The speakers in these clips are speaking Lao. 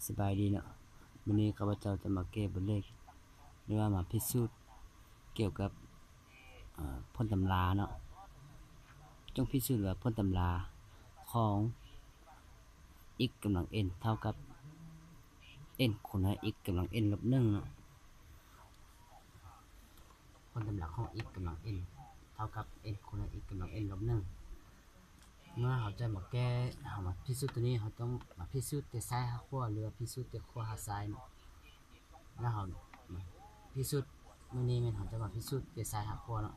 ສະບາຍດີເນາະ, ມື້ນີ້ຂ້າພະເຈົ້າຈະມາແກ້ບົດເລກ ຫຼືວ່າມາພິສູດກ່ຽວກັບ ເອີ ພົ້ນຕຳລາເນາະ. ຈົ່ງພິສູດວ່າພົ້ນຕຳລາຂອງ x ກຳລັງ n ເທົ່າກັບ n ຄູນໃຫ້ x ກຳລັງ n ລົບໜຶ່ງເນາະ. ພົ້ນຕຳລາຂອງ x ກຳລັງ n ເທົ່າກັບ n ຄູນໃຫ້ x ກຳລັງ n ລົບໜຶ່ງ. ເມື່ອເຮົາຈະມາແກ້ ເຮົາມາພິສູດຕົວນີ້ ເຮົາຕ້ອງມາພິສູດແຕ່ຊ້າຍຫາຂວາ ຫຼືວ່າພິສູດແຕ່ຂວາຫາຊ້າຍເນາະ. ແລ້ວເຮົາມາພິສູດ ມື້ນີ້ແມ່ນເຮົາຈະມາພິສູດແຕ່ຊ້າຍຫາຂວາເນາະ.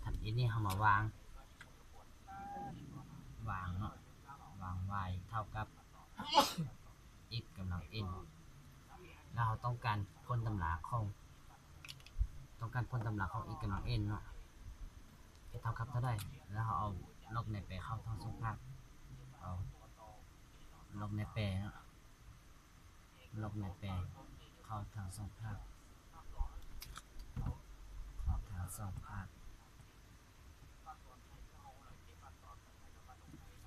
ທຳອິດນີ້ເຮົາມາວາງ ວາງເນາະ ວາງ y ເທົ່າກັບ x ກຳລັງ n ແລ້ວເຮົາຕ້ອງການພົ້ນຕຳລາຂອງ ຕ້ອງການພົ້ນຕຳລາຂອງ x ກຳລັງ n ເນາະ ເທົ່າກັບເທົ່າໃດ. ແລ້ວເຮົາເອົາລັອກໃນແປເຂົ້າທັງສອງພາກ ເອົາລັອກໃນແປເນາະ ລັອກໃນແປເຂົ້າທັງສອງພາກ ເຂົ້າທັງສອງພາກ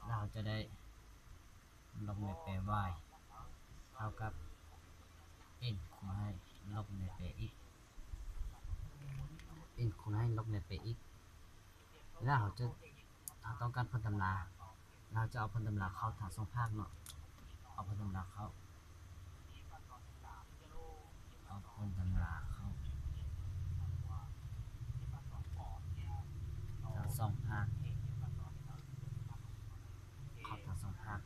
ແລ້ວເຮົາຈະໄດ້ ລັອກໃນແປ y ເທົ່າກັບ n ຄູນໃຫ້ລັອກໃນແປ x, n ຄູນໃຫ້ລັອກໃນແປ x. ແລ້ວເຮົາຈະ ເຮົາຕ້ອງການພົ້ນຕຳລາ ແລ້ວເຮົາຈະເອົາພົ້ນຕຳລາເຂົ້າທັງສອງພາກເນາະ. ເອົາພົ້ນຕຳລາເຂົ້າ ເອົາພົ້ນຕຳລາເຂົ້າທັງສອງພາກ ເຂົ້າທັງສອງພາກ.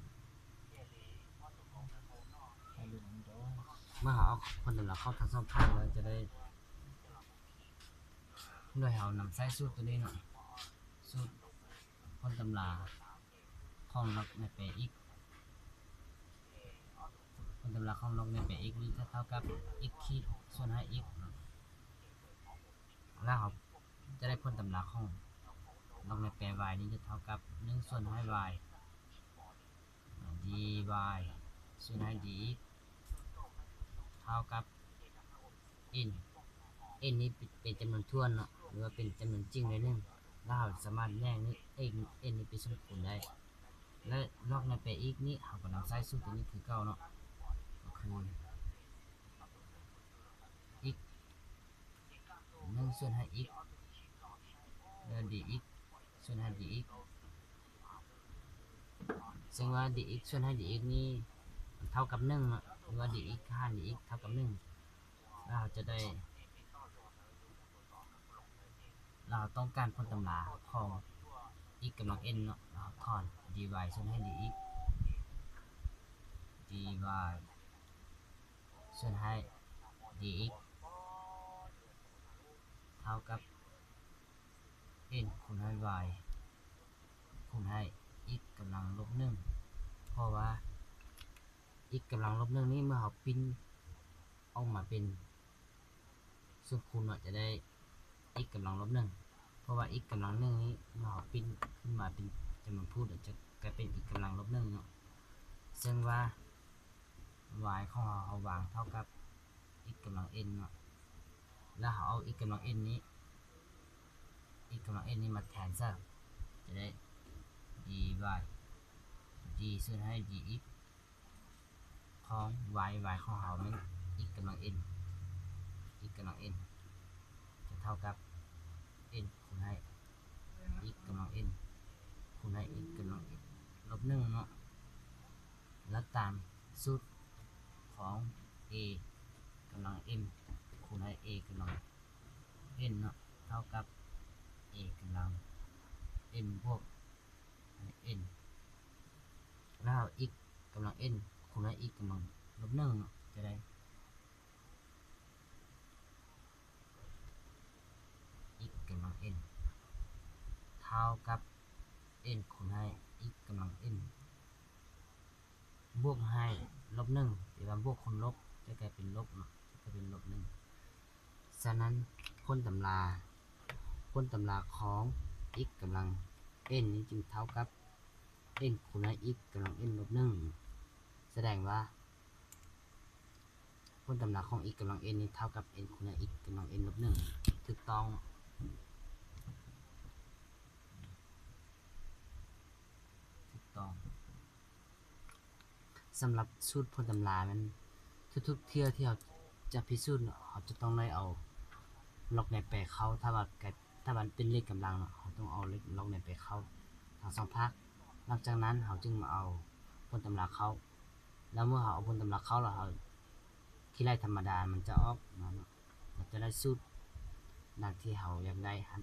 ເມື່ອເຮົາເອົາຜົນຕຳລັບເຂົ້າທັງສອງພາກແລ້ວ ຈະໄດ້ ໂດຍເຮົານຳໃຊ້ສູດຕົວນີ້ເນາະ, ສູດຜົນຕຳລາຂອງລັອກໃນແປ x, ຜົນຕຳລາຂອງລັອກໃນແປ x ນີ້ຈະເທົ່າກັບ x ຂີດສ່ວນໃຫ້ x ເນາະ. ແລ້ວເຮົາຈະໄດ້ຜົນຕຳລາຂອງລັອກໃນແປ y ນີ້ຈະເທົ່າກັບໜຶ່ງສ່ວນໃຫ້ y dy ສ່ວນໃຫ້ dx ເທົ່າກັບ n, n ນີ້ເປັນຈຳນວນຖ້ວນເນາະ ຫຼືວ່າເປັນຈຳນວນຈິງໜ້ອຍໜຶ່ງ. ແລ້ວເຮົາສາມາດແຍກນີ້ n, n ນີ້ເປັນສ່ວນຄູນໄດ້. ແລະ ລັອກໃນແປ x ນີ້ ເຮົາກໍນຳໃຊ້ສູດຕົວນີ້ຄືເກົ່າເນາະ, ກໍຄື x ໜຶ່ງສ່ວນໃຫ້ x ແລ້ວ dx ສ່ວນໃຫ້ dx. ເຊິ່ງວ່າ dx ສ່ວນໃຫ້ dx ນີ້ມັນເທົ່າກັບໜຶ່ງເນາະ ຫຼືວ່າ dx ຫານ dx ເທົ່າກັບໜຶ່ງ. ແລ້ວເຮົາຈະໄດ້ ແລ້ວເຮົາຕ້ອງການຜົນຕຳລາຂອງ x ກຳລັງ n ເນາະ, ແລ້ວເຮົາຖອນ dy ສ່ວນໃຫ້ dx, dy ສ່ວນໃຫ້ dx ເທົ່າກັບ n ຄູນໃຫ້ y ຄູນໃຫ້ x ກຳລັງລົບໜຶ່ງ. ເພາະວ່າ x ກຳລັງລົບໜຶ່ງນີ້ ເມື່ອເຮົາປິ່ນອອກມາເປັນສ່ວນຄູນເນາະ ຈະໄດ້ x ກຳລັງລົບໜຶ່ງ. ເພາະວ່າ x ກຳລັງໜຶ່ງນີ້ ເມື່ອເຮົາປິ່ນຂຶ້ນມາເປັນຈຳນວນພູດ ຈະກາຍເປັນ x ກຳລັງລົບໜຶ່ງເນາະ. ເຊິ່ງວ່າ y ຂອງເຮົາ ເຮົາວາງເທົ່າກັບ x ກຳລັງ n ເນາະ, ແລ້ວເຮົາເອົາ x ກຳລັງ n ນີ້ x ກຳລັງ n ນີ້ມາແທນໃສ່ ຈະໄດ້ dy, d ສ່ວນໃຫ້ dx ຂອງ y, y ຂອງເຮົາແມ່ນ x ກຳລັງ n, x ກຳລັງ n ຈະເທົ່າກັບ n ຄູນໃຫ້ x ກຳລັງ n ຄູນໃຫ້ x ກຳລັງ n ລົບໜຶ່ງເນາະ. ແລ້ວຕາມສູດຂອງ a ກຳລັງ m ຄູນໃຫ້ a ກຳລັງ n ເນາະ ເທົ່າກັບ a ກຳລັງ m ບວກ n ແລ້ວ x ກຳລັງ n ຄູນໃຫ້ x ກຳລັງລົບໜຶ່ງເນາະ ຈະໄດ້ x ກຳລັງ n ເທົ່າກັບ n ຄູນໃຫ້ x ກຳລັງ n ບວກໃຫ້ລົບໜຶ່ງ, ແປວ່າບວກຄູນລົບຈະກາຍເປັນລົບເນາະ, ຈະກາຍເປັນລົບໜຶ່ງ. ສະນັ້ນ ຜົນຕຳລາ ຜົນຕຳລາຂອງ x ກຳລັງ n ນີ້ຈຶ່ງເທົ່າກັບ n ຄູນໃຫ້ x ກຳລັງ n ລົບໜຶ່ງ. ສະແດງວ່າ ຜົນຕຳລາຂອງ x ກຳລັງ n ນີ້ເທົ່າກັບ n ຄູນໃຫ້ x ກຳລັງ n ລົບໜຶ່ງ. ຖືກຕ້ອງ ຖືກຕ້ອງ. ສຳລັບສູດຜົນຕຳລາແມ່ນ ທຸກໆເທື່ອທີ່ເຮົາຈະພິສູດເນາະ ເຮົາຈະຕ້ອງໄດ້ເອົາລັອກໃນແປເຂົ້າ ຖ້າວ່າ ຖ້າວ່າເປັນເລກກຳລັງເນາະ ເຮົາຕ້ອງເອົາລັອກໃນແປເຂົ້າທັງສອງພາກ. ຫຼັງຈາກນັ້ນເຮົາຈຶ່ງມາເອົາຜົນຕຳລາເຂົ້າ ແລ້ວເມື່ອເຮົາເອົາຜົນຕຳລາເຂົ້າແລ້ວ ເຮົາຂີ້ໄລ່ທຳມະດາມັນຈະອອກມາເນາະ ເຮົາຈະໄດ້ສູດດັ່ງທີ່ເຮົາຢາກໄດ້ຫັ້ນ.